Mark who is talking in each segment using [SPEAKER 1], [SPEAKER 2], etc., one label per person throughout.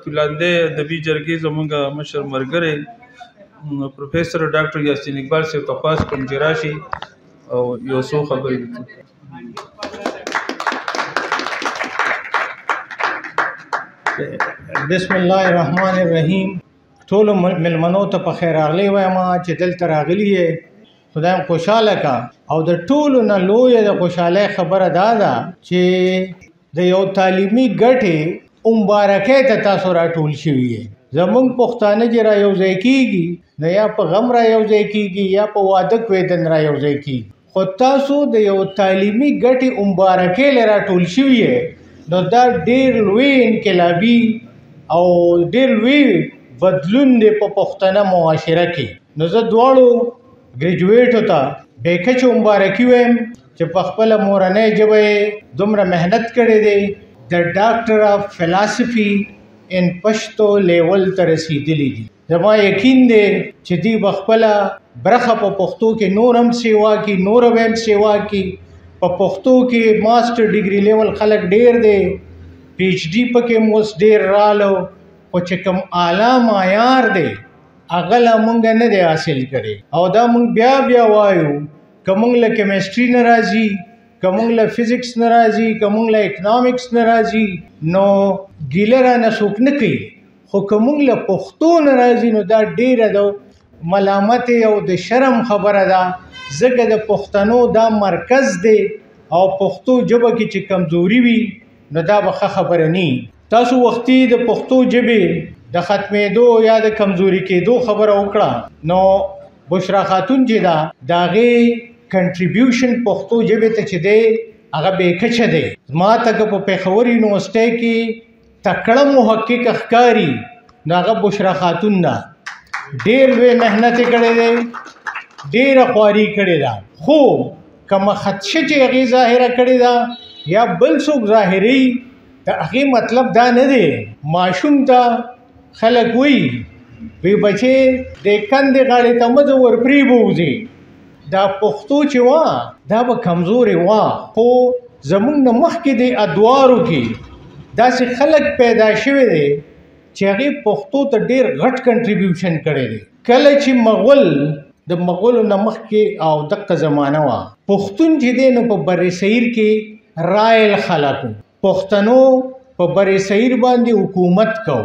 [SPEAKER 1] لاندې ادبي جرګې زمونږ مشر مرګري پروفیسور ډاکټر یاسین اقبال صاحب ته خواست کوم چې راشي او یو څو خبرې وکړي.
[SPEAKER 2] بسم الله الرحمن الرحیم. ټولو مېلمنو ته په خیر راغلی وایم چې دلته راغلي یې، خدای مو خوشحاله کا. او د ټولو نه لویه د خوشحالۍ خبره دا ده چې د یو تعلیمي ګټې مبارکۍ ته تاسو راټول شوي یې. زمونږ پښتانه چې را یو ځای کېږي نو یا په غم را یو ځای کېږي یا په واده کوېدن را یو ځای کېږي، خو تاسو د یو تعلیمي ګټې مبارکۍ له راټول شوي یې، نو دا ډېر لوی انقلابي او ډېر لوی بدلون دی په پښتنه معاشره کې. نو زه دواړو ګریجویټو ته بې کچې مبارکي وایم چې په خپله مورنۍ ژبه یې دومره محنت کړی دی، د ډاکټر آف فلاسفي ان پښتو لیول ته رسېدلي دي. زما یقین دی چې دوی به خپله برخه په پښتو کې نور هم سیوا کړي، نوره به هم سیوا کړي. په پښتو کې ماسټر ډګري لیول خلک ډېر دی، پی ایچ ډي پکې هم اوس ډېر رالو، خو چې کوم اعلی معیار دی هغه لا مونږ نه دی حاصل کړی. او دا مونږ بیا بیا وایو، که مونږ له کیمسټري نه راځي، که مونږ له فزکس نه راځي، که مونږ له اکنامکس نه راځي، نو ګیله رانه څوک نه کوي، خو که مونږ له پښتو نه راځي نو دا ډېره د ملامت او د شرم خبره ده، ځکه د پښتنو دا مرکز دی او پښتو ژبه کې چې کمزوري وي نو دا به ښه خبره نه. تاسو وختي د پښتو ژبې د ختمېدو یا د کمزوري کېدو خبره وکړه، نو بشرا خاتون چې ده د هغې کنټریبیوشن پښتو ژبې ته چې دی هغه بې کچه دی. ما ته که په پېښور یونیورسټۍ کې تکړه محقق ښکاري نو هغه بشرا خاتون ده. ډېر لوی محنت یې کړی دی، ډېره خواري کړې ده، خو کومه خدشه چې هغې ظاهره کړې ده یا بل څوک ظاهروي د هغې مطلب دا نه دی. ماشوم ته خلک وایي وی بچې د کندې غاړې ته مه ځه ورپرې به وځې. دا پښتو چې وه دا به کمزورې وه، خو زمونږ نه مخکې د ادوارو کې داسې خلک پیدا شوي دی چې هغې پښتو ته ډېر غټ کنټریبیوشن کړی دی. کله چې مغول د مغولو نه مخکې او دقه زمانه وه، پښتون چې دی نو په بر صغیر کې رایل خلک وو، پښتنو په بر صغیر باندې حکومت کو.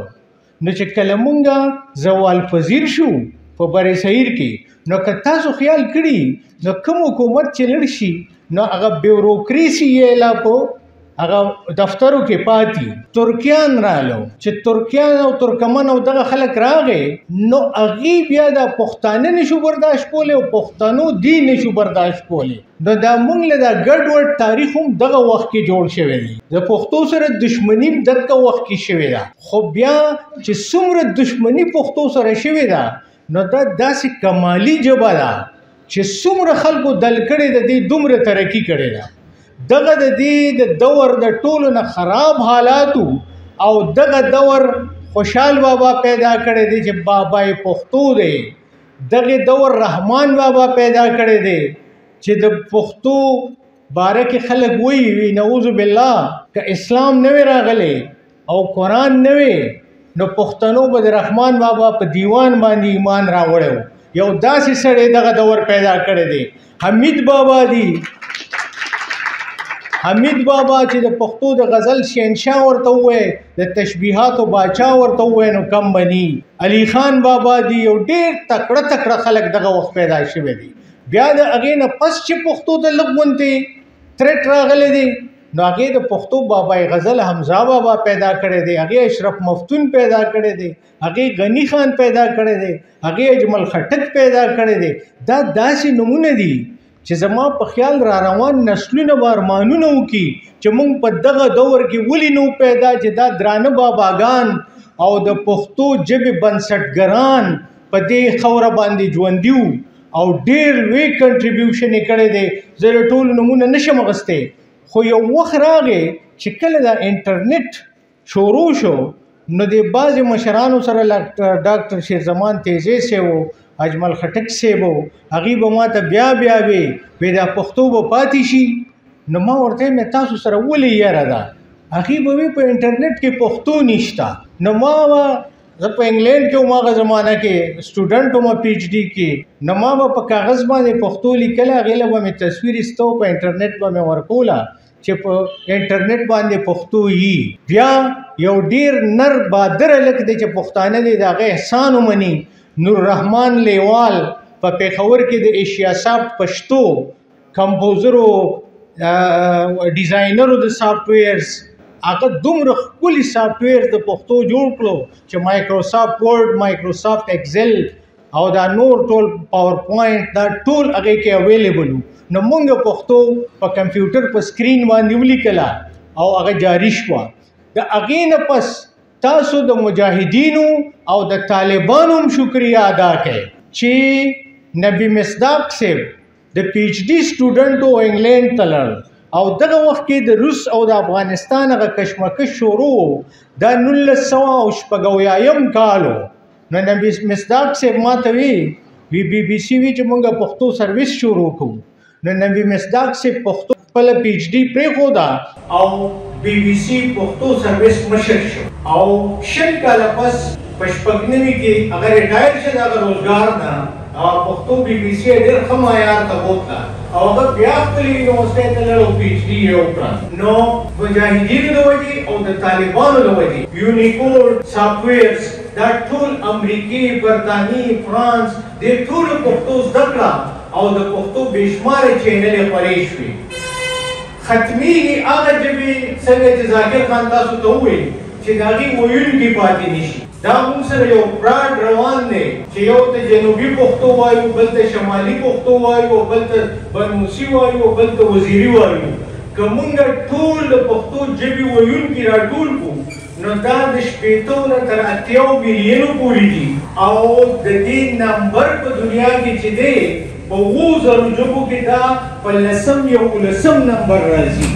[SPEAKER 2] نو چې کله مونږه زوال پذیر شو په بر صغیر کې، نو که تاسو خیال کړي نو کوم حکومت چې لړ شي نو هغه بیوروکریسي یې لا په هغه دفترو کې پاتې. ترکیان رالو، چې ترکیان او ترکمن او دغه خلک راغی نو هغې بیا دا پښتانه نشو برداشت کولی او پښتنو دی نشو برداشت کولی. نو دا مونږ له دا ګډوډ تاریخ هم دغه وخت کې جوړ شوی دی. د پښتو سره دښمني هم دغه وخت کې شوې ده، خو بیا چې څومره دښمني پښتو سره شوې ده نو دا داسې کمالي ژبه ده چې څومره خلکو دل کړې ده، دې دومره ترقي کړې ده. دغه د دې د دور د ټولو نه خراب حالاتو او دغه دور خوشحال بابا پیدا کړی دی چې بابای پښتو دی. دغه دور رحمان بابا پیدا کړی دی چې د پښتو باره کې خلک وایي وي نعوذ بالله که اسلام نه وی راغلی او قرآن نه وی نو پښتنو به د رحمان بابا په دیوان باندې ایمان راوړی و. یو داسې سړی دغه دور پیدا کړی دی. حمید بابا دی، حمید بابا چې د پښتو د غزل شهنشاه ورته ووایي، د تشبیهاتو باچا ورته ووایي نو کم بني. علي خان بابا دی، یو ډېر تکړه تکړه خلک دغه وخت پیدا شوي دي. بیا د هغې نه پس چې پښتو ته لږ غوندې ترټ راغلی دی نو هغې د پښتو بابای غزل حمزه بابا پیدا کړی دی، هغې اشرف مفتون پیدا کړی دی، هغې غني خان پیدا کړی دی، هغې اجمل خټک پیدا کړی دی. دا داسې نمونه دي چې زما په خیال را روان نسلونه به ارمانونه وکړي چې موږ په دغه دور کې ولې نه پیدا، چې دا درانه باباګان او د پښتو ژبې بنسټګران په دې خاوره باندې ژوندي وو او ډېر لوی کنټریبیوشن یې کړی دی. زه له ټولو نومونه نشم اخیستی، خو یو وخت راغی چې کله دا انټرنیټ شروع شو نو د بعضې مشرانو سره ډاکټر شیرزمان تیزی صاحب و، اجمل خټک صاحب و، هغوی به ما ته بیا بیا وی وی دا پښتو به پاتې شي. نو ما ورته ویل تاسو سره ولې یره ده؟ هغې به وي په انټرنیټ کې پښتو نشته. نو ما به زه په انګلینډ کې وم هغه زمانه کې، سټوډنټ وم پی ایچ ډي کې، نو ما به په کاغذ باندې پښتو لیکله، هغې له به مې تصویر ایسته او په انټرنیټ به مې ورکوله چې په انټرنیټ باندې پښتو یي. بیا یو ډیر نر بادر هلک دی چې پښتانه دی، د هغه احسان ومني، نور رحمان لیوال، په پېښور کې د ایشیا سافټ پښتو کمپوزرو ډیزاینرو د سافټویرز، هغه دومره ښکلي سافټویر د پښتو جوړ کړو چې مایکروسافټ ورډ، مایکروسافټ ایکسل او دا نور ټول پاور پوینټ دا ټول هغې کې اویلیبل وو. نو مونږ پښتو په کمپیوټر په سکرین باندې ولیکله او هغه جاری شوه. د هغې نه پس تاسو د مجاهدینو او د طالبانو هم شکریه ادا کړئ چې نبی مصداق صاحب د پی ایچ ډي سټوډنټ و انګلینډ ته لاړ او دغه وخت کې د روس او د افغانستان هغه کشمکش شروع، دا 1976 کال و. نو نبی مصداق صاحب ما ته وی وی بي بي سي وی چې مونږ پښتو سرویس شروع کوو. نو نبی مصداق صاحب پښتو خپله پی ایچ ډي پرېښوده او بي بي سي پښتو سرویس مشر شو او 20 کاله پس په 96 کې هغه ریټایر شه د هغه روزګار نه، او پښتو بي بي سي ډېر ښه معیار ته بوتله او هغه بیا خپلې یونیورسټۍ ته لاړ او پی ایچ ډي یې وکړه. نو مجاهدینو د وجې او د طالبانو د وجې یونیکوډ سافټویرز دا ټول امریکې، برطانیې، فرانس دې ټولو پښتو زده کړه او د پښتو بې شماره چینلې خورې شوې. ختمېږي هغه ژبې څنګه چې ذاکر خان تاسو ته وویل چې د هغې ویونکي پاتې نه شي. دا موږ سره یو فراډ روان دی چې یو ته جنوبي پښتو وایو، بل ته شمالي پښتو وایو، بل ته بنوسی وایو، بل ته وزیري وایو. که موږ ټول د پښتو ژبې ویونکي راټول کړو نو دا د 60 نه تر 80 میلیونو پورې دي، او د دې نمبر په دنیا کې چې دی په 7000 ژبو کې دا په لسم 11 نمبر راځي.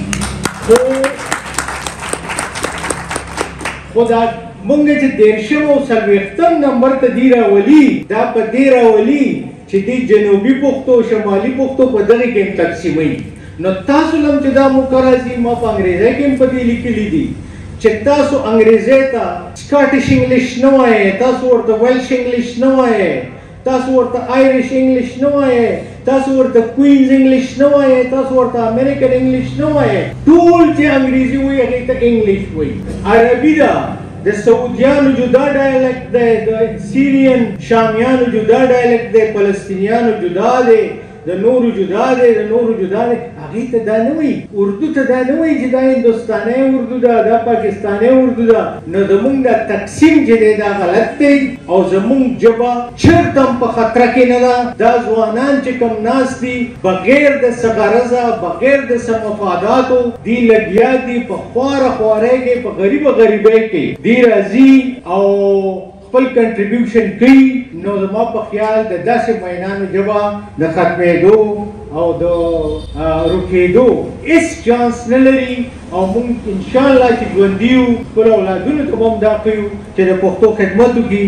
[SPEAKER 2] خو دا مونږ چې 30 او 40 نمبر ته دی راولي، دا په دې راولي چې دی جنوبي پښتو، شمالي پښتو په دغې کې هم تقسیموي. نو تاسو لم چې دا موقع راځي، ما په انګریزۍ کې هم په دې لیکلي دي چې تاسو انګریزۍ ته سکاټش انګلیش نه وایئ، تاسو ورته ویلش انګلیش نه وایئ، تاسو ورته آیرش انګلیش نه وایئ، تاسو ورته کوینز انګلیش نه وایئ، تاسو ورته امریکن انګلیش نه وایئ. ټول چې انګریزي وایي هغې ته انګلیش وایي. عربي ده، د سعودیانو جدا ډایلکټ دی، د سیرین شامیانو جدا ډایلکټ دی، فلسطینیانو جدا دی، د نورو جدا دی، د نورو جدا دی. هغې ته دا نه وایي، اردو ته دا نه وایي چې دا هندوستانۍ اردو ده، دا پاکستانۍ اردو ده. نو زمونږ دا تقسیم چې دی دا غلط دی، او زمونږ ژبه چېرته هم په خطره کې نه ده. دا ځوانان چې کوم ناست دي بغیر د څه غرضه، بغیر د څه مفاداتو دی لګیا دي په خواره خوارۍ کې، په غریبه غریبۍ کې دی راځي او خپل کنټریبیوشن کوي. نو زما په خیال د داسې مینانو ژبه د ختمېدو او د رکېدو هېڅ چانس نه لري. او موږ انشاءالله چې ژوندي یو خپلو اولادونو ته به هم دا ښیو چې د پښتو خدمت وکړي.